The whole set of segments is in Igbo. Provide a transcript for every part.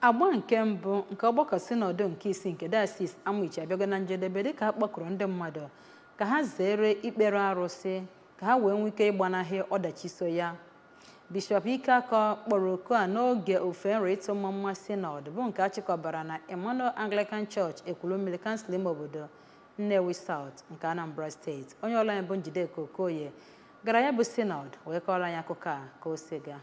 Agba nke mbụ nke ọgbakọ sinọdụ nke isii nke Diocese Amichi abịago na njedebe, dịka a kpọkuru ndị mmadụ ka ha zere ikpere arụsị ka ha wee nwee ike ịgbanahị ọdachi so ya. Bishọp Ikeakọ kpọrọ oku a n'oge ofufe nro ịtụ mmamma sinọd, bụ nke a chịkọbara na Emmanuel Anglican Church, Ekwulumili, kansụl ime obodo Nnewi South nke Anambra Steeti. Onye ọrụ anyị bụ Njideka Okoye gara ya bụ sinọd wee kọọrọ anyị akụkọ a ka o si gaa.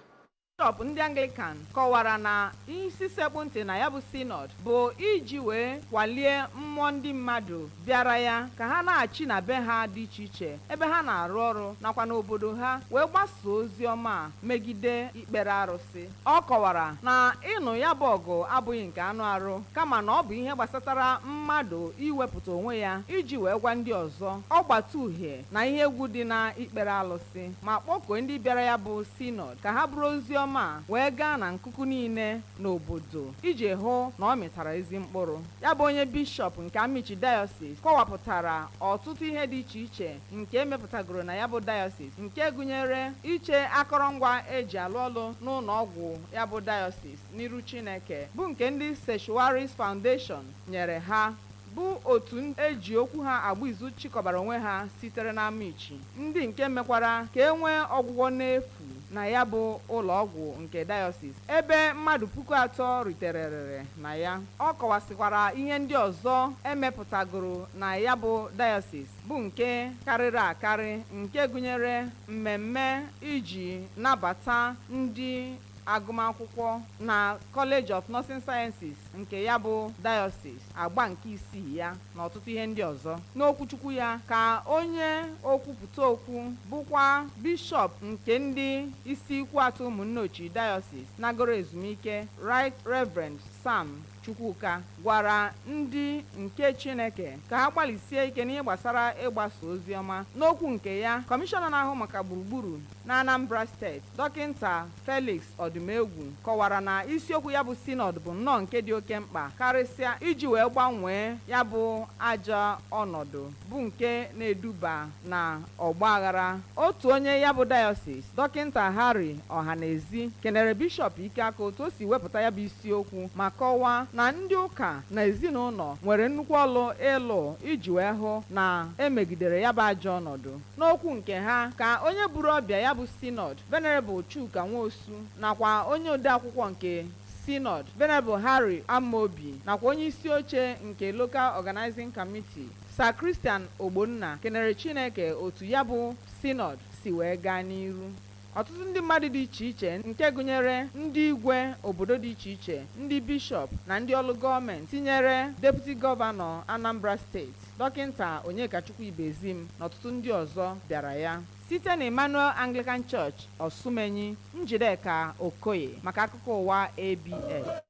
Bishọp ndị Anglican kọwara na isi sekpụ ntị na ya bụ sinọd bụ iji wee kwalie mmụọ ndị mmadụ bịara ya ka ha na-achị na be ha dị iche iche, ebe ha na-arụ ọrụ nakwa n'obodo ha, wee gbasaa ozi ọma a megide ikpere arụsị. Ọ kọwara na ịnụ ya bụ ọgụ abụghị nke anụ arụ, kama na ọ bụ ihe gbasatara mmadụ iwepụta onwe ya iji wee gwa ndị ọzọ ọgbata uhie na ihe egwu dị na ikpere alụsị, ma kpọkuo ndị bịara ya bụ sinọd ka ha bụrụ ozi ọma a wee gaa na nkuku niile n'obodo iji hụ na ọ mịtara ezi mkpụrụ. Ya bụ onye bishọp nke Amichi Diocese kọwapụtara ọtụtụ ihe dị iche iche nke emepụtagoro na ya bụ diocese, nke gụnyere iche akọrọngwa eji alụ ọlụ n'ụlọ ọgwụ ya bụ diocese n'iru Chineke, bụ nke ndị Sanctuaries Foundation nyere ha, bụ otu eji okwu ha agba izu chịkọbara onwe ha sitere na Amichi, ndị nke mekwara ka e nwee ọgwụgwọ n'efu na ya bụ ụlọ ọgwụ nke diocese, ebe mmadụ 3000 ritererere na ya. Ọ kọwasịkwara ihe ndị ọzọ emepụtagoro na ya bụ diocese, bụ nke karịrị akarị, nke gụnyere mmemme iji nabata ndị agụmakwụkwọ na College of Nursing Sciences nke ya bụ diocese, agba nke isii ya, na ọtụtụ ihe ndị ọzọ. N'okwuchukwu ya ka onye okwupụta okwu, bụkwa bishọp nke ndị isi ikwu atọ ụmụnneochi diocese nagoro ezumike, Right Reverend Sam Chukwuka, gwara ndị nke Chineke ka ha gbalịsie ike n'ihe gbasara ịgbasa ozi ọma. N'okwu nke ya, kọmishọna na-ahụ maka gburugburu na Anambra Steeti, Dọkịnta Felix Ọdụmegwu, kọwara na isiokwu ya bụ sinọd bụ nnọọ nke dị oke mkpa, karịsịa iji wee gbanwee ya bụ ajọ ọnọdụ bụ nke na-eduba na ọgba aghara. Otu onye ya bụ diocese, Dọkịnta Harry Ọhanezi, kenere Bishọp Ikeaka otu o si wepụta ya bụ isiokwu, ma kọwaa na ndị ụka na ezinụlọ nwere nnukwu ọlụ ịlụ iji wee hụ na emegidere ya bụ ajọ ọnọdụ. N'okwu nke ha ka onye buru ọbịa ya bụ sinọd, Venerable Chuka Nwosu, nakwa onye odeakwụkwọ nke sinọd, Venerable Harry Amobi, nakwa onye isi oche nke Local Organizing Committee, Sir Christian Ogbonna, kenere Chineke otu ya bụ sinọd si wee gaa n'iru. Ọtụtụ ndị mmadụ dị iche iche, nke gụnyere ndị igwe obodo dị iche iche, ndị bishọp na ndị ọrụ gọọmenti, tinyere Deputy Gọvanọ Anambra Steeti, Dọkịnta Onyekachukwu Ibezim, na ọtụtụ ndị ọzọ bịara ya. Site na Emmanuel Anglican Church, Osumenyi, Njideka Okoye maka akụkọ ụwa ABS.